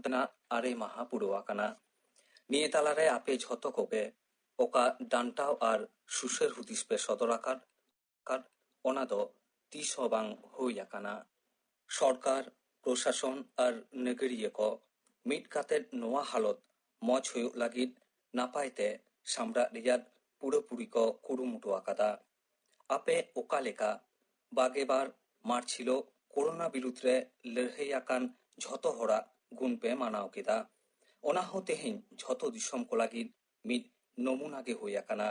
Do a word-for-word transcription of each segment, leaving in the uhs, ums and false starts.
ᱨᱮᱱᱟᱜ ᱟᱨᱮ ᱢᱟᱦᱟ ᱯᱩᱨᱟᱹᱣ ᱟᱠᱟᱱᱟ᱾ ᱱᱤᱭᱟᱹ ᱛᱟᱞᱟᱨᱮ ᱟᱯᱮ ᱡᱷᱚᱛᱚ ᱠᱚᱜᱮ ᱚᱠᱟ ᱰᱟᱱᱴᱟᱣ ᱟᱨ ᱥᱩᱥᱟᱹᱨ ᱦᱩᱫᱤᱥ ᱯᱮ ᱥᱚᱫᱚᱨ ᱟᱠᱟᱫ, ᱟᱠᱟᱫ, ᱚᱱᱟ ᱫᱚ ᱛᱤᱥ ᱦᱚᱸ ᱵᱟᱝ ᱦᱩᱭ ᱟᱠᱟᱱᱟ᱾ ᱥᱚᱨᱠᱟᱨ, ᱯᱨᱚᱥᱟᱥᱚᱱ ᱟᱨ ᱱᱟᱹᱜᱟᱹᱨᱤᱭᱟᱹ ᱠᱚ ᱢᱤᱫ ᱠᱟᱛᱮᱫ ᱱᱚᱣᱟ ᱦᱟᱞᱚᱛ ᱢᱚᱡᱽ ᱦᱩᱭᱩᱜ ᱞᱟᱹᱜᱤᱫ ᱱᱟᱯᱟᱭ ᱛᱮ ᱥᱟᱢᱵᱲᱟᱜ ᱨᱮᱭᱟᱜ ᱯᱩᱨᱟᱹᱯᱩᱨᱤ ᱠᱚ ᱠᱩᱨᱩᱢᱩᱴᱩ ᱟᱠᱟᱫᱟ᱾ ᱟᱯᱮ ᱚᱠᱟ ᱞᱮᱠᱟ ᱵᱟᱜᱮ ᱵᱟᱨ ᱢᱟᱨᱪ ᱦᱤᱞᱳᱜ ᱠᱳᱨᱳᱱᱟ ᱵᱤᱨᱩᱫᱽ ᱨᱮ ᱞᱟᱹᱲᱦᱟᱹᱭ ᱟᱠᱟᱱ ᱡᱷᱚᱛᱚ ᱦᱚᱲᱟᱜ ᱜᱩᱱ ᱯᱮ ᱢᱟᱱᱟᱣ ᱠᱮᱫᱟ? ᱚᱱᱟ ᱦᱚᱸ ᱛᱮᱦᱮᱧ ᱡᱷᱚᱛᱚ ᱫᱤᱥᱚᱢ ᱠᱚ ᱞᱟᱹᱜᱤᱫ ᱢᱤᱫ ᱱᱚᱢᱩᱱᱟ ᱜᱮ ᱦᱩᱭ ᱟᱠᱟᱱᱟ᱾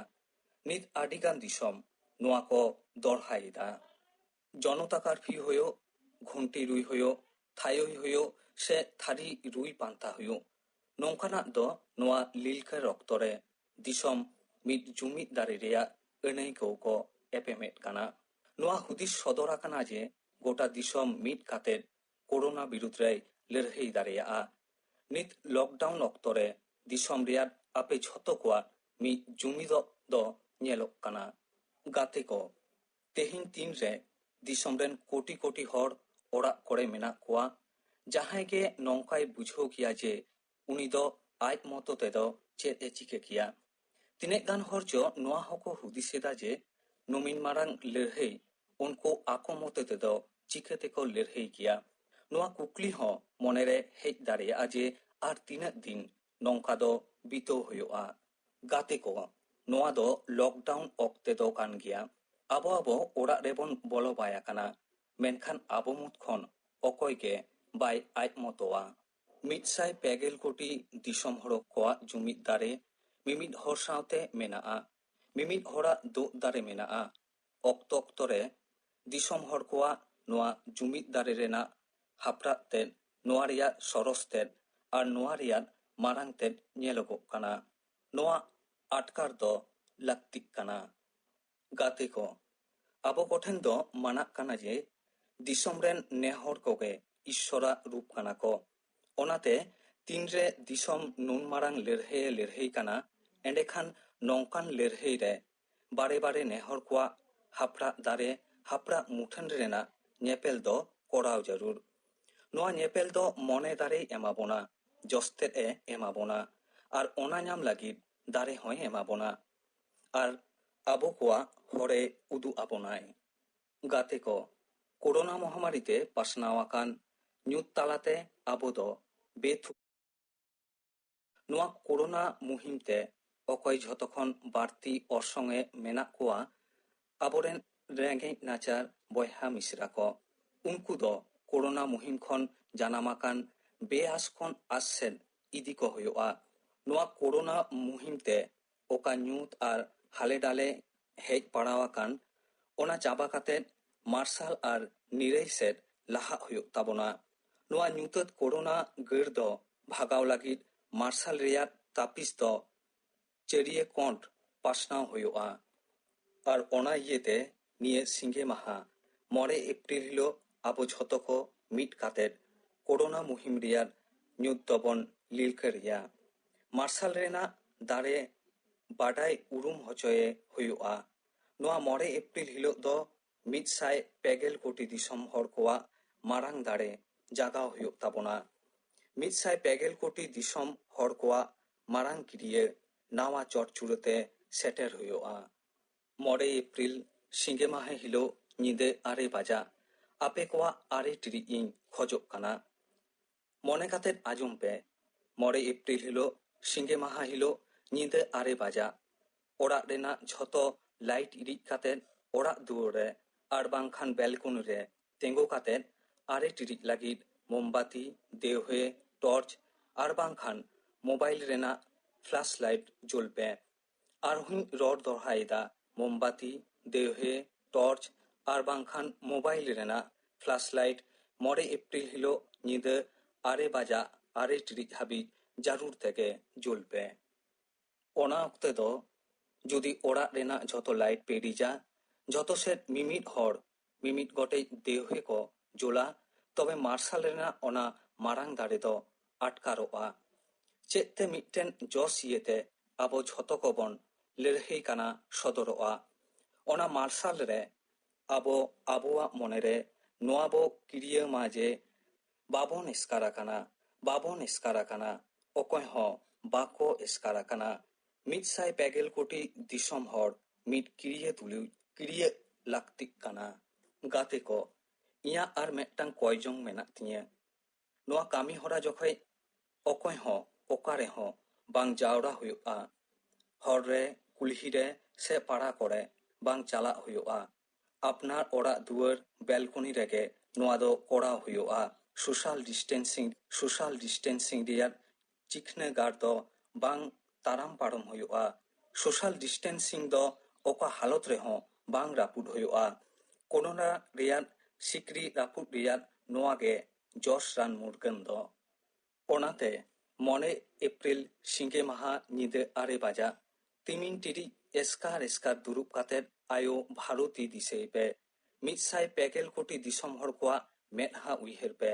ᱱᱤᱛ ᱟᱹᱰᱤᱜᱟᱱ ᱫᱤᱥᱚᱢ ᱱᱚᱣᱟ ᱠᱚ ᱫᱚᱲᱦᱟᱭᱮᱫᱟ᱾ ᱡᱚᱱᱚᱛᱟ ᱠᱟᱨᱯᱷᱤᱭᱩ ᱦᱩᱭᱩᱜ, ᱜᱷᱩᱱᱴᱤ ᱨᱩᱭ ᱦᱩᱭᱩᱜ, ᱛᱷᱟᱭᱚᱭ ᱦᱩᱭᱩᱜ ᱥᱮ ᱛᱷᱟᱹᱨᱤ ᱨᱩᱭ ᱯᱟᱱᱛᱷᱟ ᱦᱩᱭᱩᱜ, ᱱᱚᱝᱠᱟᱱᱟᱜ ᱫᱚ ᱱᱚᱣᱟ ᱞᱤᱞᱠᱟᱹᱨ ᱚᱠᱛᱚ ᱨᱮ ᱫᱤᱥᱚᱢ ᱢᱤᱫ ᱡᱩᱢᱤᱫ ᱫᱟᱲᱮ ᱨᱮᱭᱟᱜ ᱟᱹᱱᱟᱹᱭᱠᱟᱹᱣ ᱠᱚ ᱮᱯᱮᱢᱮᱫ ᱠᱟᱱᱟ᱾ ᱱᱚᱣᱟ ᱦᱩᱫᱤᱥ ᱥᱚᱫᱚᱨ ᱟᱠᱟᱱᱟ ᱡᱮ ᱜᱚᱴᱟ ᱫᱤᱥᱚᱢ ᱢᱤᱫ ᱠᱟᱛᱮ ᱠᱳᱨᱳᱱᱟ ᱵᱤᱨᱩᱫᱽ ᱨᱮᱭ ᱞᱟᱹᱲᱦᱟᱹᱭ ᱫᱟᱲᱮᱭᱟᱜᱼᱟ᱾ ᱱᱤᱛ ᱞᱚᱠᱰᱟᱣᱩᱱ ᱚᱠᱛᱚ ᱨᱮ ᱫᱤᱥᱚᱢ ᱨᱮᱭᱟᱜ ᱟᱯᱮ ᱡᱷᱚᱛᱚ ᱠᱚᱣᱟᱜ ᱢᱤᱫ ᱡᱩᱢᱤᱫᱚᱜ ᱫᱚ ᱧᱮᱞᱚᱜ ᱠᱟᱱᱟ᱾ ᱜᱟᱛᱮ ᱠᱚ, ᱛᱮᱦᱮᱧ ᱛᱤᱱ ᱨᱮ ᱫᱤᱥᱚᱢ ᱨᱮᱱ ᱠᱳᱴᱤ ᱠᱳᱴᱤ ᱦᱚᱲ ᱚᱲᱟᱜ ᱠᱚᱨᱮ ᱢᱮᱱᱟᱜ ᱠᱚᱣᱟ, ᱡᱟᱦᱟᱸᱭ ᱜᱮ ᱱᱚᱝᱠᱟᱭ ᱵᱩᱡᱷᱟᱹᱣ ᱠᱮᱭᱟ ᱡᱮ ᱩᱱᱤ ᱫᱚ ᱟᱡ ᱢᱚᱛᱚ ᱛᱮᱫᱚ ᱪᱮᱫ ᱮ ᱪᱤᱠᱟᱹ ᱠᱮᱭᱟ? ᱛᱤᱱᱟᱹᱜ ᱜᱟᱱ ᱦᱚᱲ ᱪᱚ ᱱᱚᱣᱟ ᱦᱚᱸᱠᱚ ᱦᱩᱫᱤᱥ ᱮᱫᱟ ᱡᱮ ᱱᱩᱢᱤᱱ ᱢᱟᱨᱟᱝ ᱞᱟᱹᱲᱦᱟᱹᱭ ᱩᱱᱠᱩ ᱟᱠᱚ ᱢᱚᱛᱚ ᱛᱮᱫᱚ ᱪᱤᱠᱟᱹ ᱛᱮᱠᱚ ᱞᱟᱹᱲᱦᱟᱹᱭ ᱠᱮᱭᱟ? ᱱᱚᱣᱟ ᱠᱩᱠᱞᱤ ᱦᱚᱸ ᱢᱚᱱᱮᱨᱮ ᱦᱮᱡ ᱫᱟᱲᱮᱭᱟᱜᱼᱟ ᱡᱮ ᱟᱨ ᱛᱤᱱᱟᱹᱜ ᱫᱤᱱ ᱱᱚᱝᱠᱟ ᱫᱚ ᱵᱤᱛᱟᱹᱣ ᱦᱩᱭᱩᱜᱼᱟ᱾ ᱜᱟᱛᱮ ᱠᱚ, ᱱᱚᱣᱟ ᱫᱚ ᱞᱚᱠᱰᱟᱣᱩᱱ ᱚᱠᱛᱮ ᱫᱚ ᱠᱟᱱ ᱜᱮᱭᱟ᱾ ᱟᱵᱚ ᱟᱵᱚ ᱚᱲᱟᱜ ᱨᱮᱵᱚᱱ ᱵᱚᱞᱚ ᱵᱟᱭ ᱟᱠᱟᱱᱟ, ᱢᱮᱱᱠᱷᱟᱱ ᱟᱵᱚ ᱢᱩᱫᱽ ᱠᱷᱚᱱ ᱚᱠᱚᱭ ᱜᱮ ᱵᱟᱭ ᱟᱡ ᱢᱚᱛᱚᱣᱟ᱾ ᱢᱤᱫ ᱥᱟᱭ ᱯᱮ ᱜᱮᱞ ᱠᱳᱴᱤ ᱫᱤᱥᱚᱢ ᱦᱚᱲ ᱠᱚᱣᱟᱜ ᱡᱩᱢᱤᱫ ᱫᱟᱲᱮ ᱢᱤᱢᱤᱫ ᱦᱚᱲ ᱥᱟᱶᱛᱮ ᱢᱮᱱᱟᱜᱼᱟ᱾ ᱢᱤᱢᱤᱫ ᱦᱚᱲᱟᱜ ᱫᱳᱜ ᱫᱟᱨᱮ ᱢᱮᱱᱟᱜᱼᱟ᱾ ᱚᱠᱛᱚ ᱚᱠᱛᱚ ᱨᱮ ᱫᱤᱥᱚᱢ ᱦᱚᱲ ᱠᱚᱣᱟᱜ ᱱᱚᱣᱟ ᱡᱩᱢᱤᱫ ᱫᱟᱨᱮ ᱨᱮᱱᱟᱜ ᱦᱟᱯᱲᱟᱜ ᱛᱮᱫ, ᱱᱚᱣᱟ ᱨᱮᱭᱟᱜ ᱥᱚᱨᱚᱥ ᱛᱮᱫ ᱟᱨ ᱱᱚᱣᱟ ᱨᱮᱭᱟᱜ ᱢᱟᱨᱟᱝ ᱛᱮᱫ ᱧᱮᱞᱚᱜᱚᱜ ᱠᱟᱱᱟ᱾ ᱱᱚᱣᱟ ᱟᱴᱠᱟᱨ ᱫᱚ ᱞᱟᱹᱠᱛᱤᱜ ᱠᱟᱱᱟ᱾ ᱜᱟᱛᱮ ᱠᱚ, ᱟᱵᱚ ᱠᱚᱴᱷᱮᱱ ᱫᱚ ᱢᱟᱱᱟᱜ ᱠᱟᱱᱟ ᱡᱮ ᱫᱤᱥᱚᱢ ᱨᱮᱱ ᱱᱮ ᱦᱚᱲ ᱠᱚᱜᱮ ᱤᱥᱥᱚᱨᱟᱜ ᱨᱩᱯ ᱠᱟᱱᱟ ᱠᱚ᱾ ᱚᱱᱟᱛᱮ ᱛᱤᱱᱨᱮ ᱫᱤᱥᱚᱢ ᱱᱩᱱ ᱢᱟᱨᱟᱝ ᱞᱟᱹᱲᱦᱟᱹᱭᱮ ᱞᱟᱹᱲᱦᱟᱹᱭ ᱠᱟᱱᱟ, ᱮᱸᱰᱮᱠᱷᱟᱱ ᱱᱚᱝᱠᱟᱱ ᱞᱟᱹᱲᱦᱟᱹᱭ ᱨᱮ ᱵᱟᱨᱮ ᱵᱟᱨᱮ ᱱᱮ ᱦᱚᱲ ᱠᱚᱣᱟᱜ ᱦᱟᱯᱲᱟᱜ ᱫᱟᱨᱮ, ᱦᱟᱯᱲᱟᱜ ᱢᱩᱴᱷᱟᱹᱱ ᱨᱮᱱᱟᱜ ᱧᱮᱯᱮᱞ ᱫᱚ ᱠᱚᱨᱟᱣ ᱡᱟᱹᱨᱩᱲ᱾ ᱱᱚᱣᱟ ᱧᱮᱯᱮᱞ ᱫᱚ ᱢᱚᱱᱮ ᱫᱟᱨᱮᱭ ᱮᱢᱟ ᱵᱚᱱᱟ, ᱡᱚᱥᱛᱮᱫ ᱮ ᱮᱢᱟ ᱵᱚᱱᱟ, ᱟᱨ ᱚᱱᱟ ᱧᱟᱢ ᱞᱟᱹᱜᱤᱫ ᱫᱟᱨᱮ ᱦᱚᱸᱭ ᱮᱢᱟ ᱵᱚᱱᱟ, ᱟᱨ ᱟᱵᱚ ᱠᱚᱣᱟᱜ ᱦᱚᱨᱮ ᱩᱫᱩᱜ ᱟᱵᱚᱱᱟᱭ᱾ ᱜᱟᱛᱮ ᱠᱚ, ᱠᱳᱨᱳᱱᱟ ᱢᱚᱦᱟᱢᱟᱨᱤ ᱛᱮ ᱯᱟᱥᱱᱟᱣ ᱟᱠᱟᱱ ᱧᱩᱛ ᱛᱟᱞᱟᱛᱮ ᱟᱵᱚ ᱫᱚ ᱵᱮᱛᱷᱩ ᱱᱚᱣᱟ ᱠᱳᱨᱳᱱᱟ ᱢᱩᱦᱤᱢ ᱛᱮ ᱚᱠᱚᱭ ᱡᱷᱚᱛᱚ ᱠᱷᱚᱱ ᱵᱟᱹᱲᱛᱤ ᱚᱨᱥᱚᱝ ᱮ ᱢᱮᱱᱟᱜ ᱠᱚᱣᱟ? ᱟᱵᱚᱨᱮᱱ ᱨᱮᱸᱜᱮᱡ ᱱᱟᱪᱟᱨ ᱵᱚᱭᱦᱟ ᱢᱤᱥᱨᱟ ᱠᱚ᱾ ᱩᱱᱠᱩ ᱫᱚ ᱠᱳᱨᱳᱱᱟ ᱢᱩᱦᱤᱢ ᱠᱷᱚᱱ ᱡᱟᱱᱟᱢ ᱟᱠᱟᱱ ᱵᱮᱟᱥ ᱠᱷᱚᱱ ᱟᱥ ᱥᱮᱫ ᱤᱫᱤ ᱠᱚ ᱦᱩᱭᱩᱜᱼᱟ᱾ ᱱᱚᱣᱟ ᱠᱳᱨᱳᱱᱟ ᱢᱩᱦᱤᱢ ᱛᱮ ᱚᱠᱟ ᱧᱩᱛ ᱟᱨ ᱦᱟᱞᱮ ᱰᱟᱞᱮ ᱦᱮᱡ ᱯᱟᱲᱟᱣ ᱟᱠᱟᱱ, ᱚᱱᱟ ᱪᱟᱵᱟ ᱠᱟᱛᱮ ᱢᱟᱨᱥᱟᱞ ᱟᱨ ᱱᱤᱨᱟᱹᱭ ᱥᱮᱫ ᱞᱟᱦᱟᱜ ᱦᱩᱭᱩᱜ ᱛᱟᱵᱚᱱᱟ᱾ ᱱᱚᱣᱟ ᱧᱩᱛᱟᱹᱛ ᱠᱳᱨᱳᱱᱟ ᱜᱟᱹᱲ ᱫᱚ ᱵᱷᱟᱜᱟᱣ ᱞᱟᱹᱜᱤᱫ ᱢᱟᱨᱥᱟᱞ ᱨᱮᱭᱟᱜ ᱛᱟᱹᱯᱤᱥ ᱫᱚ ᱪᱟᱹᱨᱤᱭᱟᱹ ᱠᱚᱸᱰ ᱯᱟᱥᱱᱟᱣ ᱦᱩᱭᱩᱜᱼᱟ᱾ ᱟᱨ ᱚᱱᱟ ᱤᱭᱟᱹᱛᱮ ᱱᱤᱭᱟᱹ ᱥᱤᱸᱜᱮ ᱢᱟᱦᱟ, ᱢᱚᱬᱮ ᱮᱯᱨᱤᱞ ᱦᱤᱞᱳᱜ ᱟᱵᱚ ᱡᱷᱚᱛᱚ ᱠᱚ ᱢᱤᱫ ᱠᱟᱛᱮ ᱠᱳᱨᱳᱱᱟ ᱢᱩᱦᱤᱢ ᱨᱮᱭᱟᱜ ᱧᱩᱛ ᱫᱚᱵᱚᱱ ᱞᱤᱞᱠᱟᱹᱨᱤᱭᱟ᱾ ᱢᱟᱨᱥᱟᱞ ᱨᱮᱱᱟᱜ ᱫᱟᱲᱮ ᱵᱟᱰᱟᱭ ᱩᱨᱩᱢ ᱦᱚᱪᱚᱭᱮ ᱦᱩᱭᱩᱜᱼᱟ᱾ ᱱᱚᱣᱟ ᱢᱚᱬᱮ ᱮᱯᱨᱤᱞ ᱦᱤᱞᱳᱜ ᱫᱚ ᱢᱤᱫ ᱥᱟᱭ ᱯᱮ ᱜᱮᱞ ᱠᱳᱴᱤ ᱫᱤᱥᱚᱢ ᱦᱚᱲ ᱠᱚᱣᱟᱜ ᱢᱟᱨᱟᱝ ᱫᱟᱲᱮ ᱡᱟᱜᱟᱣ ᱦᱩᱭᱩᱜ ᱛᱟᱵᱚᱱᱟ᱾ ᱢᱤᱫ ᱥᱟᱭ ᱯᱮ ᱜᱮᱞ ᱠᱳᱴᱤ ᱫᱤᱥᱚᱢ ᱦᱚᱲ ᱠᱚᱣᱟᱜ ᱢᱟᱨᱟᱝ ᱠᱤᱨᱭᱟᱹ ᱱᱟᱣᱟ ᱪᱚᱴ ᱪᱩᱲᱟᱹᱛᱮ ᱥᱮᱴᱮᱨ ᱦᱩᱭᱩᱜᱼᱟ᱾ ᱢᱚᱬᱮ ᱮᱯᱨᱤᱞ ᱥᱤᱸᱜᱮ ᱢᱟᱦᱟ ᱦᱤᱞᱳᱜ ᱧᱤᱫᱟᱹ ᱟᱨᱮ ᱵᱟᱡᱟᱜ ᱟᱯᱮ ᱠᱚᱣᱟᱜ ᱟᱨᱮ ᱴᱤᱲᱤᱡ ᱤᱧ ᱠᱷᱚᱡᱚᱜ ᱠᱟᱱᱟ᱾ ᱢᱚᱱᱮ ᱠᱟᱛᱮᱫ ᱟᱸᱡᱚᱢ ᱯᱮ, ᱢᱚᱬᱮ ᱮᱯᱨᱤᱞ ᱦᱤᱞᱳᱜ ᱥᱤᱸᱜᱮ ᱢᱟᱦᱟ ᱦᱤᱞᱳᱜ ᱧᱤᱫᱟᱹ ᱟᱨᱮ ᱵᱟᱡᱟᱜ ᱚᱲᱟᱜ ᱨᱮᱱᱟᱜ ᱡᱷᱚᱛᱚ ᱞᱟᱭᱤᱴ ᱤᱲᱤᱡ ᱠᱟᱛᱮᱫ ᱚᱲᱟᱜ ᱫᱩᱣᱟᱹᱨ ᱨᱮ ᱟᱨ ᱵᱟᱝᱠᱷᱟᱱ ᱵᱮᱞᱠᱚᱱᱤ ᱨᱮ ᱛᱤᱸᱜᱩ ᱠᱟᱛᱮᱫ ᱟᱨᱮ ᱴᱤᱲᱤᱡ ᱞᱟᱹᱜᱤᱫ ᱢᱳᱢᱵᱟᱛᱤ, ᱫᱮᱣᱦᱮ, ᱴᱚᱨᱪ ᱟᱨ ᱵᱟᱝᱠᱷᱟᱱ ᱢᱳᱵᱟᱭᱤᱞ ᱨᱮᱱᱟᱜ ᱯᱷᱞᱟᱥ ᱞᱟᱭᱤᱴ ᱡᱩᱞ ᱯᱮ᱾ ᱟᱨᱦᱚᱸᱧ ᱨᱚᱲ ᱫᱚᱦᱲᱟᱭᱮᱫᱟ, ᱢᱳᱢᱵᱟᱛᱤ, ᱫᱮᱣᱦᱮ, ᱴᱚᱨᱪ ᱟᱨ ᱵᱟᱝᱠᱷᱟᱱ ᱢᱳᱵᱟᱭᱤᱞ ᱨᱮᱱᱟᱜ ᱯᱷᱞᱟᱥ ᱞᱟᱭᱤᱴ ᱢᱚᱬᱮ ᱮᱯᱨᱤᱞ ᱦᱤᱞᱳᱜ ᱧᱤᱫᱟᱹ ᱟᱨᱮ ᱵᱟᱡᱟᱜ ᱟᱨᱮ ᱴᱤᱲᱤᱡ ᱦᱟᱹᱵᱤᱡ ᱡᱟᱹᱨᱩᱲ ᱛᱮᱜᱮ ᱡᱩᱞ ᱯᱮ᱾ ᱚᱱᱟ ᱚᱠᱛᱮ ᱫᱚ ᱡᱩᱫᱤ ᱚᱲᱟᱜ ᱨᱮᱱᱟᱜ ᱡᱷᱚᱛᱚ ᱞᱟᱭᱤᱴ ᱯᱮ ᱤᱲᱤᱡᱟ, ᱡᱷᱚᱛᱚ ᱥᱮᱫ ᱢᱤᱢᱤᱫ ᱦᱚᱲ ᱢᱤᱢᱤᱫ ᱜᱚᱴᱮᱡ ᱫᱮᱣᱦᱮ ᱠᱚ ᱡᱩᱞᱟ, ᱛᱚᱵᱮ ᱢᱟᱨᱥᱟᱞ ᱨᱮᱱᱟᱜ ᱚᱱᱟ ᱢᱟᱨᱟᱝ ᱫᱟᱲᱮ ᱫᱚ ᱟᱴᱠᱟᱨᱚᱜᱼᱟ᱾ ᱪᱮᱫ ᱛᱮ ᱢᱤᱫᱴᱮᱱ ᱡᱚᱥ ᱤᱭᱟᱹᱛᱮ ᱟᱵᱚ ᱡᱷᱚᱛᱚ ᱠᱚᱵᱚᱱ ᱞᱟᱹᱲᱦᱟᱹᱭ ᱠᱟᱱᱟ ᱥᱚᱫᱚᱨᱚᱜᱼᱟ᱾ ᱚᱱᱟ ᱢᱟᱨᱥᱟᱞ ᱨᱮ ᱟᱵᱚ ᱟᱵᱚᱣᱟᱜ ᱢᱚᱱᱮᱨᱮ ᱱᱚᱣᱟ ᱵᱚ ᱠᱤᱨᱤᱭᱟᱹ ᱢᱟ ᱡᱮ ᱵᱟᱵᱚᱱ ᱮᱥᱠᱟᱨ ᱟᱠᱟᱱᱟ, ᱵᱟᱵᱚᱱ ᱮᱥᱠᱟᱨ ᱟᱠᱟᱱᱟ, ᱚᱠᱚᱭ ᱦᱚᱸ ᱵᱟᱠᱚ ᱮᱥᱠᱟᱨ ᱟᱠᱟᱱᱟ᱾ ᱢᱤᱫ ᱥᱟᱭ ᱯᱮ ᱜᱮᱞ ᱠᱳᱴᱤ ᱫᱤᱥᱚᱢ ᱦᱚᱲ ᱢᱤᱫ ᱠᱤᱲᱤᱭᱟᱹ ᱛᱩᱞᱩᱡ ᱠᱤᱲᱤᱭᱟᱹ ᱞᱟᱹᱠᱛᱤᱜ ᱠᱟᱱᱟ᱾ ᱜᱟᱛᱮ ᱠᱚ, ᱤᱧᱟᱹᱜ ᱟᱨ ᱢᱤᱫᱴᱟᱝ ᱠᱚᱭ ᱡᱚᱝ ᱢᱮᱱᱟᱜ ᱛᱤᱧᱟᱹ᱾ ᱱᱚᱣᱟ ᱠᱟᱹᱢᱤ ᱦᱚᱨᱟ ᱡᱚᱠᱷᱚᱡ ᱚᱠᱚᱭ ᱦᱚᱸ ᱚᱠᱟ ᱨᱮᱦᱚᱸ ᱵᱟᱝ ᱡᱟᱣᱨᱟ ᱦᱩᱭᱩᱜᱼᱟ᱾ ᱦᱚᱨ ᱨᱮ, ᱠᱩᱞᱦᱤ ᱨᱮ ᱥᱮ ᱯᱟᱲᱟ ᱠᱚᱨᱮ ᱵᱟᱝ ᱪᱟᱞᱟᱜ ᱦᱩᱭᱩᱜᱼᱟ᱾ ᱟᱯᱱᱟᱨ ᱚᱲᱟᱜ ᱫᱩᱣᱟᱹᱨ ᱵᱮᱞᱠᱚᱱᱤ ᱨᱮᱜᱮ ᱱᱚᱣᱟ ᱫᱚ ᱠᱚᱨᱟᱣ ᱦᱩᱭᱩᱜᱼᱟ᱾ ᱥᱳᱥᱟᱞ ᱰᱤᱥᱴᱮᱱᱥᱤᱝ, ᱥᱳᱥᱟᱞ ᱰᱤᱥᱴᱮᱱᱥᱤᱝ ᱨᱮᱭᱟᱜ ᱪᱤᱠᱷᱱᱟᱹ ᱜᱟᱲ ᱫᱚ ᱵᱟᱝ ᱛᱟᱲᱟᱢ ᱯᱟᱨᱚᱢ ᱦᱩᱭᱩᱜᱼᱟ᱾ ᱥᱳᱥᱟᱞ ᱰᱤᱥᱴᱮᱱᱥᱤᱝ ᱫᱚ ᱚᱠᱟ ᱦᱟᱞᱚᱛ ᱨᱮᱦᱚᱸ ᱵᱟᱝ ᱨᱟᱹᱯᱩᱫ ᱦᱩᱭᱩᱜᱼᱟ᱾ ᱠᱳᱨᱳᱱᱟ ᱨᱮᱭᱟᱜ ᱥᱤᱠᱲᱤ ᱨᱟᱹᱯᱩᱫ ᱨᱮᱭᱟᱜ ᱱᱚᱣᱟ ᱜᱮ ᱡᱚᱥ ᱨᱟᱱ ᱢᱩᱨᱜᱟᱹᱱ ᱫᱚ᱾ ᱚᱱᱟᱛᱮ ᱢᱚᱬᱮ ᱮᱯᱨᱤᱞ ᱥᱤᱸᱜᱮ ᱢᱟᱦᱟ ᱧᱤᱫᱟᱹ ᱟᱨᱮ ᱵᱟᱡᱟᱜ ᱛᱤᱢᱤᱱ ᱴᱤᱲᱤᱡ ᱮᱥᱠᱟᱨ ᱮᱥᱠᱟᱨ ᱫᱩᱲᱩᱵ ᱠᱟᱛᱮᱫ ᱟᱭᱳ ᱵᱷᱟᱨᱚᱛᱤ ᱫᱤᱥᱟᱹᱭ ᱯᱮ᱾ ᱢᱤᱫ ᱥᱟᱭ ᱯᱮ ᱜᱮᱞ ᱠᱳᱴᱤ ᱫᱤᱥᱚᱢ ᱦᱚᱲ ᱠᱚᱣᱟᱜ ᱢᱮᱫᱦᱟ ᱩᱭᱦᱟᱹᱨ ᱯᱮ᱾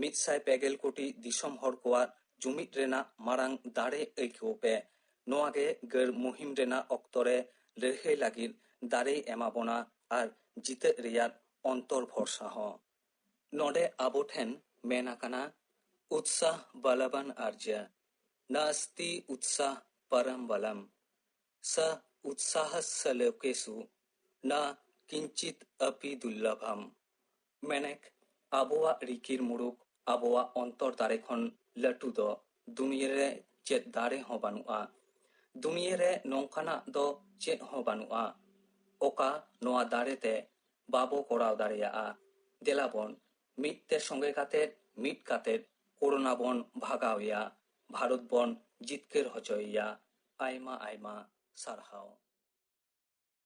ᱢᱤᱫ ᱥᱟᱭ ᱯᱮ ᱜᱮᱞ ᱠᱳᱴᱤ ᱫᱤᱥᱚᱢ ᱦᱚᱲ ᱠᱚᱣᱟᱜ ᱡᱩᱢᱤᱫ ᱨᱮᱱᱟᱜ ᱢᱟᱨᱟᱝ ᱫᱟᱲᱮ ᱟᱹᱭᱠᱟᱹᱣ ᱯᱮ᱾ ᱱᱚᱣᱟ ᱜᱮ ᱜᱟᱹᱲ ᱢᱩᱦᱤᱢ ᱨᱮᱱᱟᱜ ᱚᱠᱛᱚ ᱨᱮ ᱞᱟᱹᱲᱦᱟᱹᱭ ᱞᱟᱹᱜᱤᱫ ᱫᱟᱲᱮᱭ ᱮᱢᱟ ᱵᱚᱱᱟ ᱟᱨ ᱡᱤᱛᱟᱹᱜ ᱨᱮᱭᱟᱜ ᱚᱱᱛᱚᱨ ᱵᱷᱚᱨᱥᱟ ᱦᱚᱸ᱾ ᱱᱚᱰᱮ ᱟᱵᱚ ᱴᱷᱮᱱ ᱢᱮᱱ ᱟᱠᱟᱱᱟ, ᱩᱛᱥᱟᱦ ᱵᱟᱞᱟᱵᱟᱱ ᱟᱨᱡᱟ, ᱱᱟᱥᱛᱤ ᱩᱛᱥᱟᱦ ᱯᱟᱨᱟᱢ ᱵᱟᱞᱟᱢ, ᱥᱟ ᱩᱛᱥᱟᱦᱟᱥᱥᱟ ᱞᱳᱠᱮᱥᱩ ᱱᱟ ᱠᱤᱧᱪᱤᱛ ᱟᱯᱤ ᱫᱩᱨᱞᱟᱵᱷᱟᱢ᱾ ᱢᱮᱱᱮᱠ, ᱟᱵᱚᱣᱟᱜ ᱨᱤᱠᱤᱲ ᱢᱩᱲᱩᱠ, ᱟᱵᱚᱣᱟᱜ ᱚᱱᱛᱚᱨ ᱫᱟᱲᱮ ᱠᱷᱚᱱ ᱞᱟᱹᱴᱩ ᱫᱚ ᱫᱩᱱᱤᱭᱟᱹ ᱨᱮ ᱪᱮᱫ ᱫᱟᱲᱮ ᱦᱚᱸ ᱵᱟᱹᱱᱩᱜᱼᱟ᱾ ᱫᱩᱱᱤᱭᱟᱹ ᱨᱮ ᱱᱚᱝᱠᱟᱱᱟᱜ ᱫᱚ ᱪᱮᱫ ᱦᱚᱸ ᱵᱟᱹᱱᱩᱜᱼᱟ, ᱚᱠᱟ ᱱᱚᱣᱟ ᱫᱟᱲᱮ ᱛᱮ ᱵᱟᱵᱚ ᱠᱚᱨᱟᱣ ᱫᱟᱲᱮᱭᱟᱜᱼᱟ᱾ ᱫᱮᱞᱟ ᱵᱚᱱ ᱢᱤᱫ ᱛᱮ ᱥᱚᱸᱜᱮ ᱠᱟᱛᱮᱫ, ᱢᱤᱫ ᱠᱟᱛᱮᱫ ᱠᱳᱨᱳᱱᱟ ᱵᱚᱱ ᱵᱷᱟᱜᱟᱣ ᱮᱭᱟ, ᱵᱷᱟᱨᱚᱛ ᱵᱚᱱ ᱡᱤᱛᱠᱟᱹᱨ ᱦᱚᱪᱚᱭᱮᱭᱟ᱾ ᱟᱭᱢᱟ ᱟᱭᱢᱟ ᱥᱟᱨᱦᱟᱣ᱾